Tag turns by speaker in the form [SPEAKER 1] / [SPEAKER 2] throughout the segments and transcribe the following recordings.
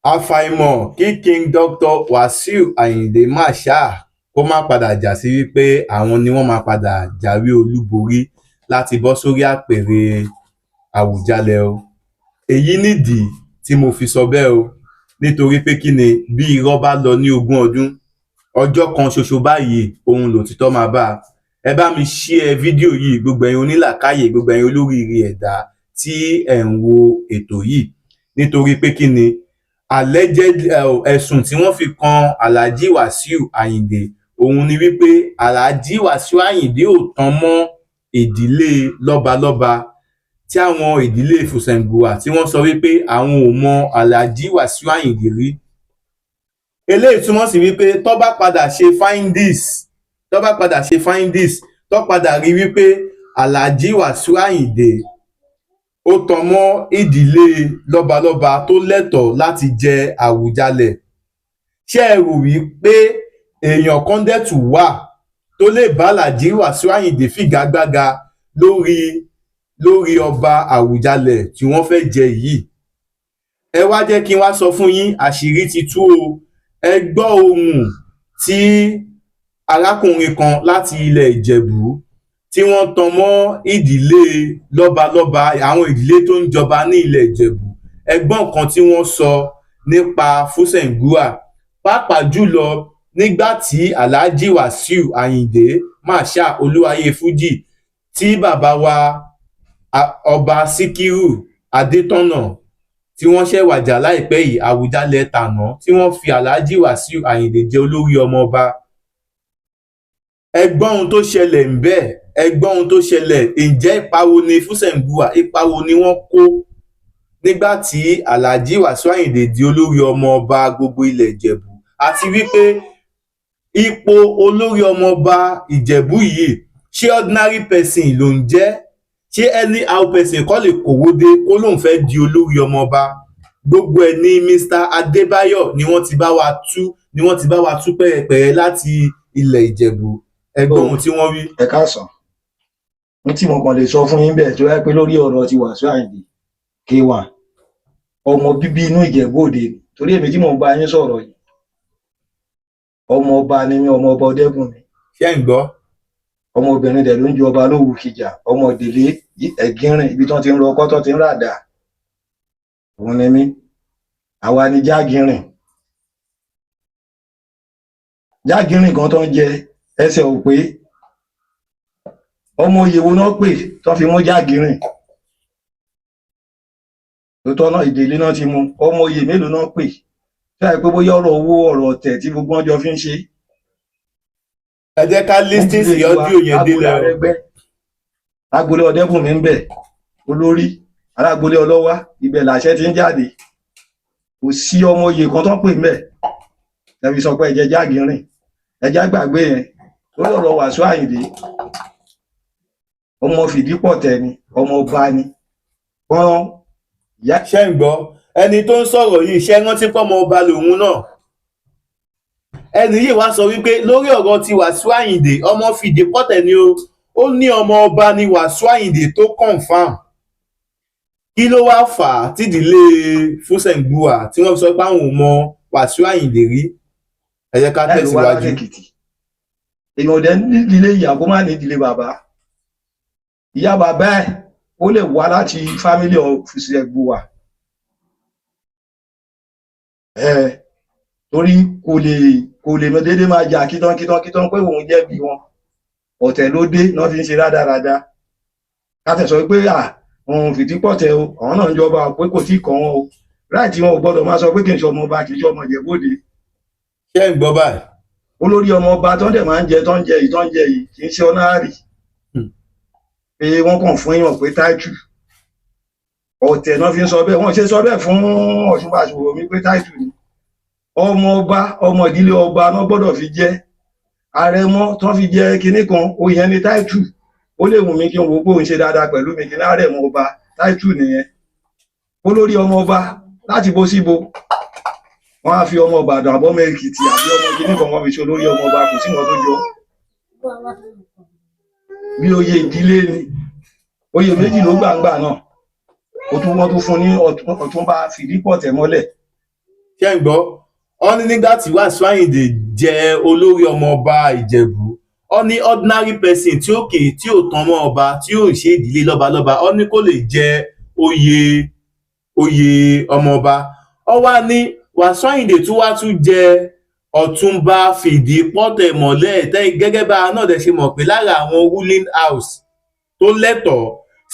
[SPEAKER 1] Àfàìmọ̀ kí King Dr. Wasiu Ayinde Marshal kó má padà já sí wípé àwọn ni wọ́n máa padà jáwé olúborí láti bọ́ sórí àpèrè Àwùjalẹ̀ o. Èyí nìdí tí mo fi sọ bẹ́ẹ̀ o, nítorí pé kí ni, bí irọ́ bá lọ ní ogún ọdún, ọjọ́ kan ṣoṣo báyìí òun lòtítọ́ máa bá a. Ẹ bá mi share fídíò yìí, gbogbo ẹ̀yin onílàákàyè, gbogbo ẹ̀yin olóríire ẹ̀dá tí ẹ̀ ń wo ètò yìí, nítorí pé kí ni, alleged ẹ̀sùn tí wọ́n fi kan Alhaji Wasiu Ayinde òun ni wípé Alhaji Wasiu Ayinde ò tán mọ́ ìdílé lọ́balọ́ba, tí àwọn ìdílé Fùsẹ̀ǹgùwà tí wọ́n sọ wípé àwọn ò mọ Alhaji Wasiu Ayinde rí. Eléyìí túmọ̀ sí wípé tó bá padà ṣe findings, tó bá padà ṣe findings, tó padà rí wípé Alhaji Wasiu Ayinde ó tan mọ́ ìdílé lọ́balọ́ba tó lẹ́tọ̀ọ́ láti jẹ Àwùjalẹ̀, ṣé ẹ rò wípé èèyàn kan dẹ̀ tún wà tó lè bá Alhaji Wasiu Ayinde figagbága lórí ọba Àwùjalẹ̀ tí wọ́n fẹ́ jẹ yìí? Ẹ wá jẹ́ kí n wá sọ fún yín, àṣírí ti tú o. Ẹ gbọ́ ohùn tí arákùnrin kan láti ilẹ̀ Ìjẹ̀bú tí wọ́n tan mọ́ ìdílé lọ́balọ́ba, àwọn ìdílé tó ń jọba ní ilẹ̀ Ìjẹ̀bú. Ẹ gbọ́ nǹkan tí wọ́n sọ nípa Fúsẹ̀ngúwà, pàápàá jùlọ nígbà tí Alhaji Wasiu Ayinde Marshal Olúwayé Fuji, tí bàbá wa Ọba Síkírù Adétọ̀nà tí wọ́n ṣẹ̀ wàjà láìpẹ́ yìí, Àwùjalẹ̀ tàná, tí wọ́n fi Alhaji Wasiu Ayinde jẹ olórí ọmọọba. Ẹ gbọ́ ohun tó ṣẹlẹ̀ ńbẹ̀, ẹ gbọ́ ohun tó ṣẹlẹ̀. Ǹjẹ́ ipa wo ni Fúsẹ̀ngbuwà, ipa wo ni wọ́n kó nígbà tí Alhaji Wasiu Ayinde di olórí ọmọọba gbogbo ilẹ̀ Ìjẹ̀bú, àti wípé ipò olórí ọmọọba Ìjẹ̀bú yìí, ṣé ordinary person ló ń jẹ́? Ṣé anyhow person kọ́ lè kówó dé kó lóun fẹ́ di olórí ọmọọba? Gbogbo ẹ̀ ní Mr Adébáyọ̀ ni wọ́n ti bá wa tú, ni wọ́n ti bá wa tú pẹ̀rẹ̀pẹ̀rẹ̀ láti ilẹ̀ Ìjẹ̀bú. Ẹ gbọ́ ohun tí wọ́n wí.
[SPEAKER 2] Ẹ káàsán. Ní tí mo kàn lè sọ fún yín bẹ́ẹ̀ tó yẹ pé lórí ọ̀rọ̀ ti Wàsíù Àyìndé K1, ọmọ bíbí inú Ìjẹ̀bú Òde, torí èmi tí mò ń bá yín sọ̀rọ̀ yìí, ọmọ ọba ni mí, ọmọ ọba Ọdẹ́gùn mi.
[SPEAKER 1] Ṣé ń gbọ́?
[SPEAKER 2] Ọmọbìnrin dẹ̀ ló ń ju ọba lówù kìjà, ọmọ ìdílé Ẹ̀gínrìn, ibi tí wọ́n ti ń rọ ọkọ́ tó ti ń ràdà òun ni mí. Àwa ni Jágìrìn. Jágìrìn kan tó ń jẹ ẹsẹ̀ ò pé. Ọmọ oyè wo náà pè tó fi mú Jágìrìn? Lóòótọ́ náà, ìdílé náà ti mú. Ọmọ oyè mélòó náà pè tí àìpé bóyá ọ̀rọ̀ owó, ọ̀rọ̀ ọ̀tẹ̀ tí gbogbo wọn jọ fi ń ṣe?
[SPEAKER 1] Ẹ jẹ́ ká listen sí audio yẹn délẹ̀ o.
[SPEAKER 2] Agboolé Ọdẹ́bùnmi ń bẹ, olórí alágboolé Ọlọ́wà, ibẹ̀ làṣẹ ti ń jáde. Kò sí ọmọ oyè kan tó ń pè mẹ́ ẹ fi sọ pé ẹ̀jẹ̀ Jágìrìn. Ẹ̀jẹ̀ àgbàgbé yẹn. Lórí ọ̀rọ̀ Wàsíù Àyìndé, ọmọ fìdípọ̀tẹ̀ ni, ọmọ ọba ni wọ́n ìyá.
[SPEAKER 1] Ṣé ń gbọ́ ẹni tó ń sọ̀rọ̀ yìí? Ṣé rántí pọ́mọ ọba lòun náà? Ẹni yìí wá sọ wípé lórí ọ̀rọ̀ ti Wàsíù Àyìndé, ọmọ fìdípọ̀tẹ̀ ni o. Ó ní ọmọ ọba ni Wàsíù Àyìndé tó confirm. Kí ló wá fà á tídìílé Fúsẹ̀ǹgbùwà tí wọ́n sọ pé àwọn ò mọ Wàsíù Àyìndé rí? Ẹ jẹ́ ká
[SPEAKER 2] láì ló wá láti
[SPEAKER 1] tẹ̀síwájú.
[SPEAKER 2] Èkìtì. Èèyàn dẹ̀ nídìílé ìyá kó má nídìílé bàbá. Ìyá bàbá ẹ̀, ó lè wá láti family of Fùsẹ̀gbùwà ẹ, torí kò lè déédéé máa jà kíntàn kíntàn kíntàn pé òun jẹ̀bi wọn. Ọ̀tẹ̀ ló dé náà fi ń ṣe rádaràda. Ká tẹ̀ sọ pé à òun fìdípọ̀tẹ̀ o, àwọn náà ń jọba pé kò tí ì kàn wọ́n o. Right, wọn ò gbọ́dọ̀ máa sọ pé kì í ṣe ọmọ ọba, kì í ṣe ọmọ Ìjẹ̀bú-Òde.
[SPEAKER 1] Ṣé ń gbọ́ báyìí?
[SPEAKER 2] Olórí ọmọ ọba tó ń dẹ̀ máa ń jẹ, tó ń jẹ yìí, tó ń jẹ yìí, kì í ṣe honorary pé wọ́n kàn fún èèyàn pé title. Ọ̀tẹ̀ náà fi ń sọ bẹ́ẹ̀. Wọ́n ṣe sọ bẹ́ẹ̀ fún Ọ̀ṣun mi pé title ni. Ọmọ ọba, ọmọ ìdílé ọba náà gbọ́dọ̀ fi jẹ́. Àrẹ̀mọ tó fi jẹ́ kinní kan, oyè ní title. Ó lè wù mí kí n wò ó pé òun ṣe dáadáa pẹ̀lú mi, kí ní àrẹ̀mọ ọba, title nìyẹn. Olórí ọmọ ọba láti bó síbo, wọ́n á fi ọmọ Ìbàdàn àbọ́mọ Èkìtì àbí ọmọ kinní kan, wọ́n fi ṣe olórí ọmọ ọba. Kò sí nǹkan tó jọ bí oyè ìdílé ni. Oyè méjì ló gbàǹgbà náà. Ó tún wọ́n tún fún ní Ọ̀túnba Fìdípọ̀tẹ̀ mọ́lẹ̀.
[SPEAKER 1] Ṣé ń gbọ́? Wọ́n ní nígbà tí Wàsíù Àyìndé jẹ́ olórí ọmọọba Ìjẹ̀bú, wọ́n ní ordinary person tí ó kì í tí ò tán mọ́ ọba, tí ò ṣe ìdílé lọ́balọ́ba, wọ́n ní kó lè jẹ oyè ọmọọba. Wọ́n wá ní Wàsíù Àyìndé tún wá tún jẹ Ọ̀túnba Fìdípọ̀tẹ̀ mọ́lẹ̀, gẹ́gẹ́ bá a náà dẹ̀ ṣe mọ̀ pé lára àwọn ruling house tó lẹ́tọ̀ọ́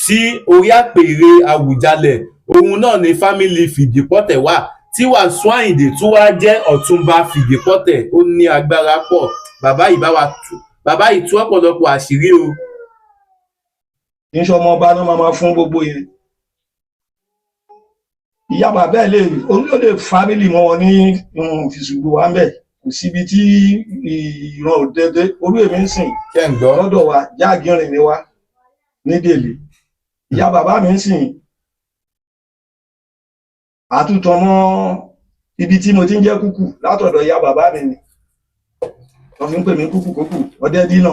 [SPEAKER 1] sí orí àpèrè Àwùjalẹ̀, òun náà ni family Fìdípọ̀tẹ̀ wà, tí Wàsíù Àyìndé tún wá jẹ́ Ọ̀túnba Fìdípọ̀tẹ̀. Ó ní agbára pọ̀. Bàbá yìí bá wa tú, bàbá yìí tú ọ̀pọ̀lọpọ̀ àṣírí o.
[SPEAKER 2] Kì í ṣe ọmọ ọba náà máa fún gbogbo yẹn. Ìyá bàbá ẹ̀ lè ó lè family mọ́ wọn ní Fìṣùgbò wa ń bẹ̀. Kò síbi tí ìran òdede orí èmi ń sìn.
[SPEAKER 1] Ṣé ń gbọ́?
[SPEAKER 2] Lọ́dọ̀ wa, jáàgìrìn ni wá ní dèlè. Ìyá bàbá mi ń sìn àtúntàn mọ́ ibi tí mo ti ń jẹ́ Kúkù látọ̀dọ̀ ìyá bàbá mi ni wọ́n fi ń pè mí Kúkù Kúkù Ọdẹ́dínà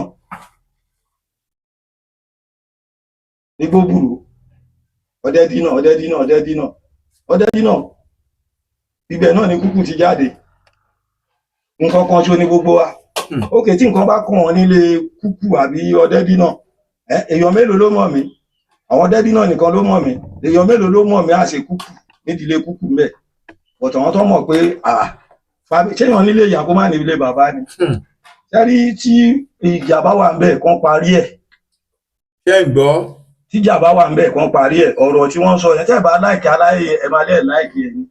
[SPEAKER 2] ní Gbóbùrò. Ọdẹ́dínà, Ọdẹ́dínà, Ọdẹ́dínà, Ọdẹ́dínà, ibẹ̀ náà ni Kúkù ti jáde. Nǹkan kan ṣo ni gbogbo wa. Ókè, tí nǹkan bá kàn wọ́n nílé Kúkù àbí Ọdẹ́dínà, èèyàn mélòó ló mọ̀ mí? Àwọn Ọdẹ́dínà nìkan ló mọ̀ mí. Èèyàn mélòó ló mọ̀ mí àṣẹ Kúkù nídìílé Kúkù mbẹ̀? Ọ̀tọ̀ àwọn tó mọ̀ pé ṣéèyàn nílé ìyá kó má nílé bàbá ni. Sẹ́rí, tí ìjà bá wà ń bẹ̀, kán parí ẹ̀.
[SPEAKER 1] Ṣé ń gbọ́?
[SPEAKER 2] Tíjà bá wà ń bẹ̀, kán parí ẹ̀. Ọ̀rọ̀ tí wọ́n sọ yẹn, tẹ́ ẹ̀ bá like aláyé, ẹ̀ máa lẹ́ẹ̀ like ẹ̀ ni.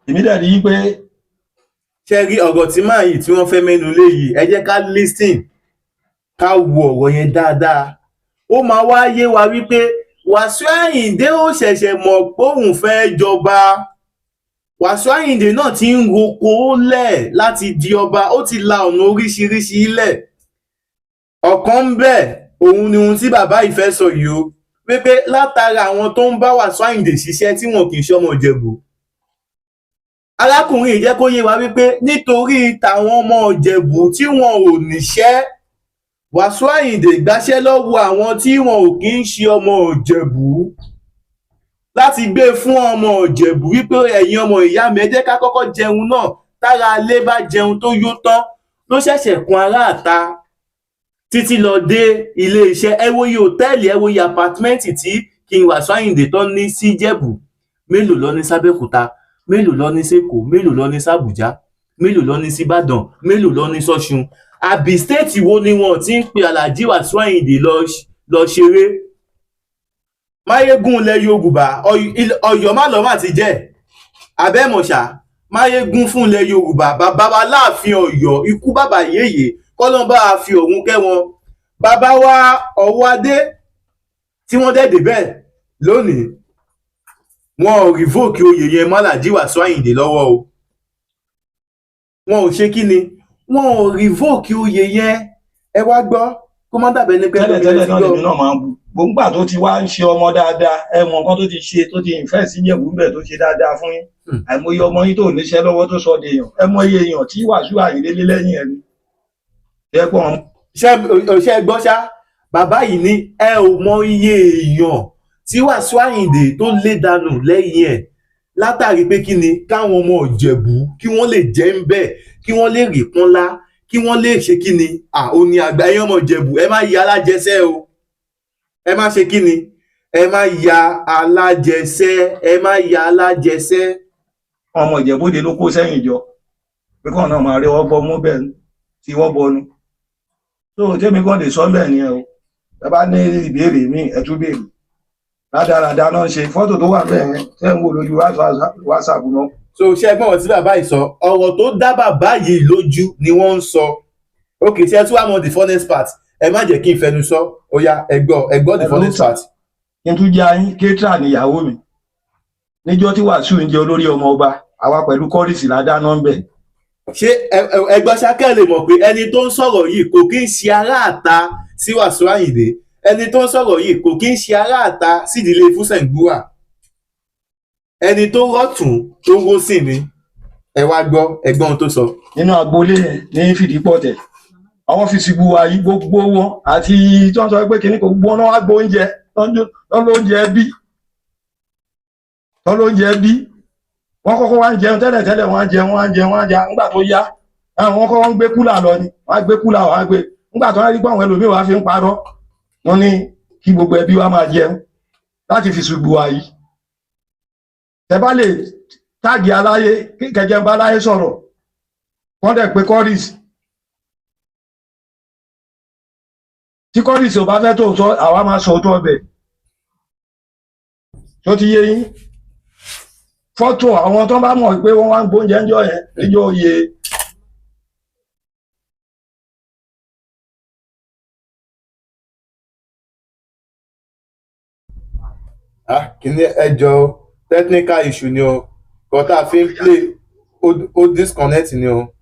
[SPEAKER 2] Èmi dẹ̀ rí i pé
[SPEAKER 1] Ṣe rí ọ̀rọ̀ tí máa yìí tí wọ́n fẹ́ mẹ́nu lé yìí, ẹ jẹ́ ká listen, ká wo ọ̀rọ̀ yẹn dáadáa. Ó máa wá yé wa wípé Wàsíù Àyìndé ó ṣẹ̀ṣẹ̀ mọ̀ pé òun fẹ́ jọba. Wàsíù Àyìndé náà ti ń roko lẹ̀ láti di ọba. Ó ti la ọ̀nà oríṣiríṣi lẹ̀. Ọ̀kan ń bẹ̀, òun ni ohun tí bàbá yìí fẹ́ sọ yìí o, wípé látara àwọn tó ń bá Wàsíù Àyìndé ṣiṣẹ́ tí wọn kì í ṣọmọ Ìjẹ̀bú. Arákùnrin yìí jẹ́ kó yé wa wípé nítorí tàwọn ọmọ Ìjẹ̀bú tí wọn ò níṣẹ́, Wàsíù Àyìndé gbàṣẹ́ lọ́wọ́ àwọn tí wọn ò kí ń ṣe ọmọ Ìjẹ̀bú láti gbé fún ọmọ Ìjẹ̀bú, wípé ẹ̀yin ọmọ ìyá mi, ẹ jẹ́ ká kọ́kọ́ jẹun náà. Tára ilé bá jẹun tó yó tán, ló ṣẹ̀ṣẹ̀ kun aráàta títí lọ dé ilé iṣẹ́. Ẹ wo iye hòtẹ́ẹ̀lì, ẹ wo iye apartment tí King Wàsíù Àyìndé tó ní sí Ìjẹ̀bú. Mélòó ló ní sábẹ́òkúta? Mélòó ló ní sẹ́kọ̀ọ́? Mélòó ló ní sàbújá? Mélòó ló ní síbàdàn? Mélòó ló ní sọ́ṣun? Àbí state wo ni wọn ti ń pe Alhaji Wàsíù Àyìndé lọ ṣeré? Máyégún ilẹ̀ Yorùbá, Ọ̀yọ́ má lọ́ má ti jẹ́ abẹ́mọ̀ṣá. Máyégún fún ilẹ̀ Yorùbá, bàbá wa láàfin Ọ̀yọ́, ikú bàbá yéyé, kọ́lọ́n bá a fi òun kẹ́ wọn. Bàbá wa Ọwọ́adé tí wọ́n dẹ̀ débẹ̀ lónìí, wọn ò revoke oyè yẹn mọ́ Alhaji Wàsíù Àyìndé lọ́wọ́ o. Wọn ò ṣe kí ni, wọn ò revoke oyè yẹn. Ẹ wá gbọ́, kó má dàbẹ̀ ní pé
[SPEAKER 2] tẹ́lẹ̀ tẹ́lẹ̀ náà lèmi náà máa ń bu gbòǹgbà tó ti wá ń ṣe ọmọ dáadáa. Ẹ mọ nǹkan tó ti ṣe, tó ti ìfẹ́ sí Ìjẹ̀bú ń bẹ̀, tó ṣe dáadáa fún yín. Àìmọye ọmọ yín tó níṣẹ́ lọ́wọ́ tó sọ dèèyàn. Ẹ mọ iye èèyàn tí Wàsíù Àyìndé lé lẹ́yìn ẹ̀ ni. Ẹ pọ̀ wọn.
[SPEAKER 1] Ṣe gbọ́ ṣá? Bàbá yìí ní ẹ ò mọ iye èèyàn tí Wàsíù Àyìndé tó lé dànù lẹ́yìn ẹ̀, látàrí pé kí ni, káwọn ọmọ Ìjẹ̀bú kí wọ́n lè jẹ́ ń bẹ̀, kí wọ́n lè rí pọ́nlá, kí wọ́n lè ṣe kí ni. À ó ní àgbà, ẹ̀yin ọmọ Ìjẹ̀bú, ẹ má ya alájẹsẹ́ o. Ẹ má ṣe kí ni, ẹ má ya alájẹsẹ́, ẹ má ya alájẹsẹ́.
[SPEAKER 2] Ọmọ Ìjẹ̀bú-Òde ló kó sẹ́yìn jọ pé kọ́ọ̀ náà máa rí ọwọ́ bọ́ mú bẹ́ẹ̀ tí wọ́n bọnu tó tẹ́mi kàn lè sọ bẹ́ẹ̀ ni ẹ o. Ẹ bá ní ìbéèrè míì, ẹ tún béèrè. Rádaràda náà ń ṣe fọ́tò tó wà bẹ́ẹ̀ yẹn tẹ́ ń wò lójú WhatsApp náà.
[SPEAKER 1] So ṣe ẹgbọ́n ọ̀rọ̀ tí bàbá yìí sọ? Ọ̀rọ̀ tó dá bàbá yìí lójú ni wọ́n ń sọ. Ok, ṣe ẹ tún wá mọ the funnest part? Ẹ má jẹ́ kí n fẹnu sọ. Ó yá, ẹ gbọ́, ẹ gbọ́ the
[SPEAKER 2] Hello,
[SPEAKER 1] funnest
[SPEAKER 2] sir.
[SPEAKER 1] part.
[SPEAKER 2] Kí n tún jẹ́ ayín, kétra níyàwó mi. Níjọ́ tí Wàsíù ń jẹ olórí ọmọ ọba, àwa pẹ̀lú kọ́rìsì ládàá ń bẹ̀.
[SPEAKER 1] Ṣé ẹ gbọ́ ṣákẹ́ lè mọ̀ pé ẹni tó ń sọ̀rọ̀ yìí kò kí ń ṣe aráàta sí Wàsíù Àyìndé? Ẹni tó ń sọ̀rọ̀ yìí kò kí ń ṣe aráàta sídìílé Fúsẹ̀ǹgbúwà. Ẹni tó rọ̀tún tó rósìn ni. Ẹ wá gbọ́, ẹ gbọ́ ohun tó sọ.
[SPEAKER 2] Nínú agboolé yẹn ní Fìdípọ̀tẹ̀, àwọn Fìsìgbù wa yìí, gbogbo wọn àti tí wọ́n sọ pé kìnnì kò gbogbo wọn náà wá gbóúnjẹ lọ́n lóúnjẹ bí. Tọ́ ló ń jẹ bí wọ́n kọ́kọ́ wá ń jẹun tẹ́lẹ̀tẹ́lẹ̀, wọ́n á jẹun, wọ́n á jẹun, wọ́n á jẹun. Nígbà tó yá, àwọn kọ́kọ́ ń gbé cooler lọ ni, wọ́n á gbé cooler, wọ́n á gbé. Nígbà tó wá rí pé àwọn ẹlòmíì wá fi ń parọ́, wọ́n ní kí gbogbo ẹbí wa máa jẹun láti fi ṣùgbù wa yìí. Tẹ bá lè tag aláyé kẹjẹ ń bá aláyé sọ̀rọ̀, wọ́n dẹ̀ pé Chorus. Tí Chorus ò bá fẹ́ tó sọ, àwa máa sọ tó ọbẹ̀ tó ti yé yín. Fọ́tò àwọn tó bá mọ̀ pé wọ́n wá ń gbóúnjẹ ńjọ́ yẹn níjọ́ oyè.
[SPEAKER 1] Ah, kìíní, ẹjọ, technical issue ni o. Kọ́ tá a fi ń play, ó disconnect ni o.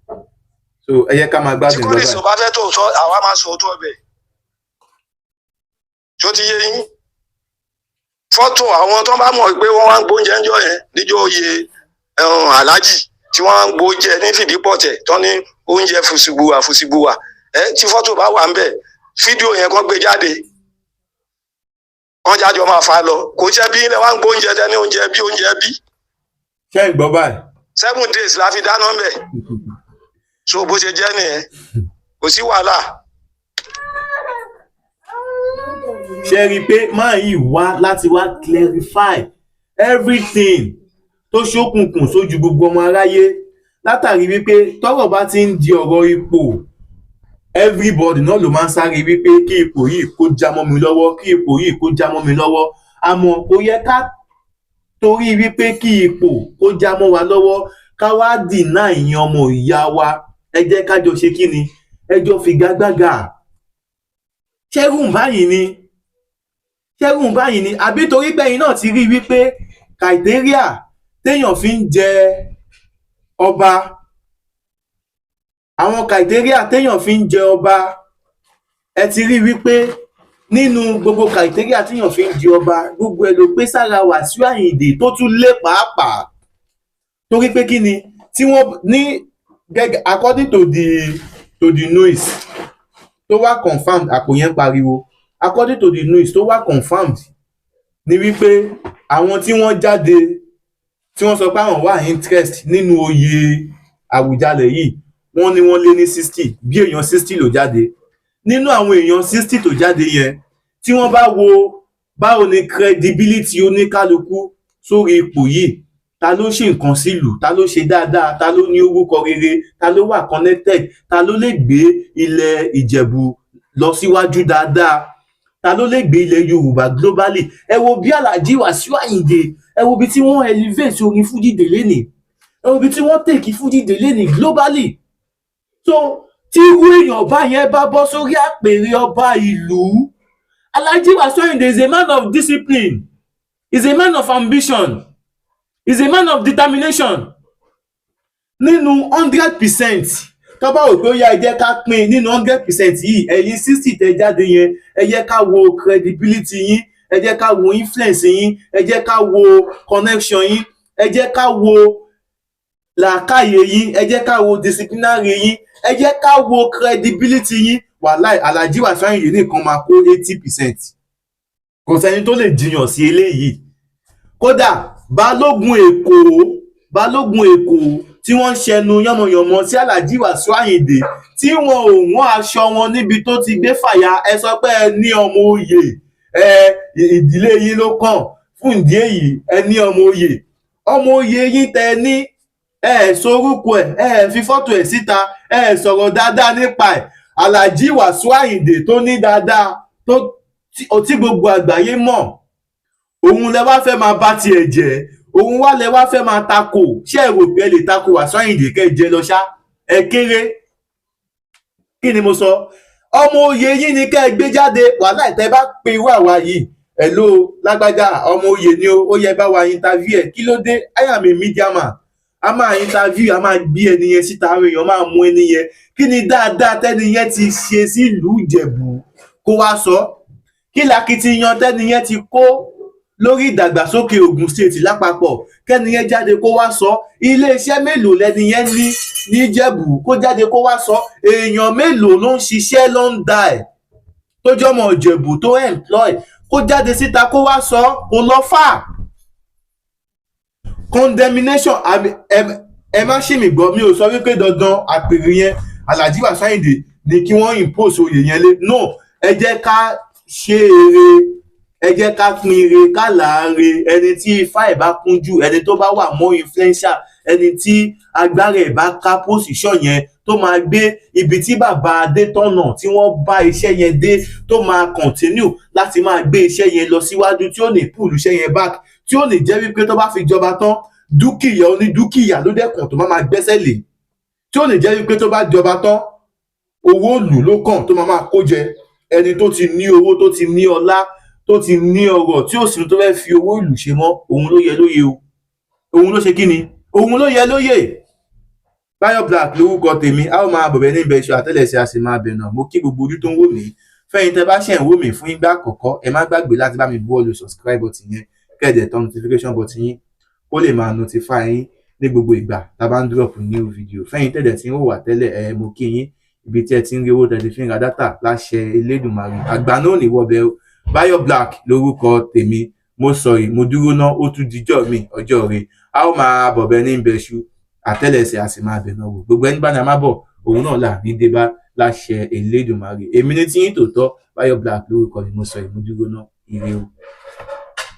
[SPEAKER 1] So ẹ yẹ ká máa
[SPEAKER 2] Tí
[SPEAKER 1] gbádùn
[SPEAKER 2] Chorus
[SPEAKER 1] lọ́ba.
[SPEAKER 2] Ò bá fẹ́ tó sọ, àwa máa sọ tó ọbẹ̀ tó ti yé yín. Fọ́tò àwọn tó bá mọ̀ pé wọ́n wá ń gbóúnjẹ ńjọ́ yẹn níjọ́ oyè ẹ̀hún aláàjì tí wọ́n ń gbóúnjẹ ní fìdípọ̀tẹ̀ tó ní oúnjẹ fùsùgbùwà fùsùgbùwà ẹ, tí fọ́tò bá wà ń bẹ̀, fídíò yẹn kàn gbé jáde, kàn jájọ máa fa lọ. Kò jẹ́ bí ilẹ̀ wá ń gbóúnjẹ tẹ́ ní oúnjẹ bí oúnjẹ bí.
[SPEAKER 1] Ṣé ń gbọ́ báyìí?
[SPEAKER 2] 7 days la fi dáná ń bẹ̀. So bó ṣe jẹ́ nìyẹn, kò sí wàhálà.
[SPEAKER 1] Ṣe rí i pé máa yìí wá láti wá clarify everything tó ṣókùnkùn sójú gbogbo ọmọ aráyé, látàrí wípé tọ́rọ̀ bá ti ń di ọ̀rọ̀ ipò, everybody náà ló máa ń sáré wípé kí ipò yìí kó já mọ́ mi lọ́wọ́, kí ipò yìí kó já mọ́ mi lọ́wọ́. Àmọ́ kò yẹ ká torí wípé kí ipò kó já mọ́ wa lọ́wọ́, ká wá dìnnà ìyẹn ọmọ ìyá wa. Ẹ jẹ́ ká jọ ṣe kí ni, ẹ jọ figagbága. Ṣẹ́rù báyìí ni, ṣẹ́rù báyìí ni, àbí torí pé ẹ̀yin náà ti rí wípé criteria téèyàn fi ń jẹ ọba, àwọn criteria téèyàn fi ń jẹ ọba, ẹ ti rí wípé nínú gbogbo criteria téèyàn fi ń jẹ ọba, gbogbo ẹ ló pé sára Wàsíù Àyìndé, tó tún lé pàápàá. Torí pé kí ni tí wọ́n ní gẹ́gẹ́, according to the news tó wá confirmed, àpò yẹn pariwo, according to the news tó wá confirmed ni wípé àwọn tí wọ́n jáde, tí wọ́n sọ pé àwọn wà interest nínú oyè Àwùjalẹ̀ yìí, wọ́n ní wọ́n lé ní 60. Bí èèyàn 60 ló jáde. Nínú àwọn èèyàn 60 tó jáde yẹn, tí wọ́n bá wo báwo ni credibility oníkálukú sórí ipò yìí, ta ló ṣe nǹkan sílùú, ta ló ṣe dáadáa, ta ló ní orúkọ rere, ta ló wà connected, ta ló lè gbé ilẹ̀ Ìjẹ̀bú lọ síwájú dáadáa, ta ló lè gbé ilẹ̀ Yorùbá globally, ẹ wo bí Alhaji Wàsíù Àyìndé, ẹ wo bí tí wọ́n elevate orin fújì délé ní, ẹ wo bí tí wọ́n take fújì délé ní globally. So tí irú èèyàn báyẹn bá bọ́ sórí àpèrè ọba ìlú, Alhaji Wàsíù Àyìndé is a man of discipline, is a man of ambition, is a man of determination. Nínú 100%, tó bá wò pé ó yá, ẹ jẹ́ ká pín nínú 100% yìí, ẹ̀yin 60 tẹ́ jáde yẹn, ẹ jẹ́ ká wo credibility yín, ẹ jẹ́ ká wo influence yín, ẹ jẹ́ ká wo connection yín, ẹ jẹ́ ká wo làákàyè yín, ẹ jẹ́ ká wo disciplinary yín, ẹ jẹ́ ká wo credibility yín. Wàláì, Alhaji Wasiu Ayinde nìkan máa kó 80%. Kò sẹ́ni tó lè jiyàn sí eléyìí. Kódà Balógun Èkó, Balógun Èkó tí wọ́n ń ṣẹnu yánmọyànmọ sí Alhaji Wasiu Ayinde, tí wọn ò wọ́n aṣọ wọn níbi tó ti gbé fàyà, ẹ sọ pé ẹ ní ọmọ oyè, ẹ ìdílé yín ló kàn. Fún ìdí èyí, ẹ ní ọmọ oyè, ọmọ oyè yín tẹ ní, ẹ sorúkọ ẹ, ẹ fi fọ́tò ẹ síta, ẹ sọ̀rọ̀ dáadáa nípa ẹ. Alhaji Wasiu Ayinde tó ní dáadáa tó tí gbogbo àgbáyé mọ̀, òun lẹ wá fẹ́ máa bá tiẹ̀ jẹ́, òun wá lẹ wá fẹ́ máa takò. Ṣé ẹ rò pé ẹ lè takò Wasiu Ayinde kẹ́ ẹ jẹ lọ ṣá? Ẹ kéré. Kí ni mo sọ? Ọmọ oyè yín ni kẹ́ ẹ gbé jáde. Wàhálà ìtẹ́ bá pe irú àwa yìí, hello, lágbájá, ọmọ oyè ni o, ó yẹ bá wa interview ẹ. Kí ló dé? I am a media man. A máa interview, a máa gbé ẹni yẹn síta, àwọn èèyàn máa mú ẹni yẹn. Kí ni dáadáa tẹ́ni yẹn ti ṣe sílùú Ìjẹ̀bú, kó wá sọ? Kí lakitiyan tẹ́ni yẹn ti kó lórí ìdàgbàsókè Ògùn State lápapọ̀, kẹ́ni yẹn jáde kó wá sọ? Iléeṣẹ́ mélòó lẹ́ni yẹn ní níjẹ̀bú, kó jáde kó wá sọ? Èèyàn mélòó ló ń ṣiṣẹ́ ló ń da ẹ̀ tó jọmọ Ìjẹ̀bú tó employ, kó jáde síta kó wá sọ? Kó lọ fà. Condemnation àmì. Ẹ má ṣì mí gbọ́, mi ò sọ wípé dandan àpèrè yẹn, Alhaji Wasiu Ayinde ni kí wọ́n impose oyè yẹn lé. No, ẹ jẹ́ ká ṣe eré, ẹ jẹ́ ká pín ire, ká láàre. Ẹni tí ifá ẹ̀ bá kún jù, ẹni tó bá wà more influential, ẹni tí agbára ẹ̀ bá ká position yẹn, tó máa gbé ibi tí bàbá Adétọ̀nà tí wọ́n bá iṣẹ́ yẹn dé, tó máa continue láti máa gbé iṣẹ́ yẹn lọ síwájú, tí ó ní pull iṣẹ́ yẹn back, tí ó ní jẹ́ wípé tó bá fi jọba tán, dúkìá onídúkìá ló dẹ́kun tó máa máa gbẹ́sẹ̀ lé, tí ó ní jẹ́ wípé tó bá jọba tán, owó ìlú ló kàn tó máa máa kó jẹ. Ẹni tó ti ní owó, tó ti ní ọlá, tó ti ní ọrọ̀, tí ò sí tó fẹ́ fi owó ìlú ṣe mọ́, òun ló yẹ lóye o. Òun ló ṣe kí ni? Òun ló yẹ lóye. Báyọ̀ Black lórúkọ tèmi. A ó máa bọ̀bẹ̀ níbẹ̀ iṣu àtẹ́lẹsẹ̀, a sì máa bẹ̀ náà. Mo kí gbogbo ojú tó ń wò mí. Fẹ́yìn tẹ́ bá ṣẹ̀ ń wò mí fún ìgbà àkọ́kọ́, ẹ má gbàgbé láti bá mi buwọ́ lu subscribe button yẹn, kẹ́ ẹ dẹ̀ tan notification button yín, kó lè máa notify yín ní gbogbo ìgbà tá a bá ń drop new video. Fẹ́yìn tẹ́lẹ̀ tí ń wò wá tẹ́lẹ̀, ẹ mo kí yín. Ibi tí ẹ ti ń rí owó tẹ́ ti fi ń ra data, láṣẹ Elédùmarè, àgbà náà ò ní wọbẹ̀ o. Báyọ̀ Black lórúkọ tèmi. Mo sọ̀rọ̀, mo dúró ná. Ó tún dijọ́ mi, ọjọ́ rẹ̀. A ó máa bọ̀bẹ̀ ní ibẹ̀ṣu àtẹ́lẹsẹ̀, a sì máa bẹ̀ náà wò. Gbogbo ẹni bá ní a má bọ̀, òun náà là ní dé bá, láṣẹ Elédùmarè. Èmi ní tí yín tòótọ́, Báyọ̀ Black lórúkọ mi. Mo sọ, ìmúdúró náà. Ire o.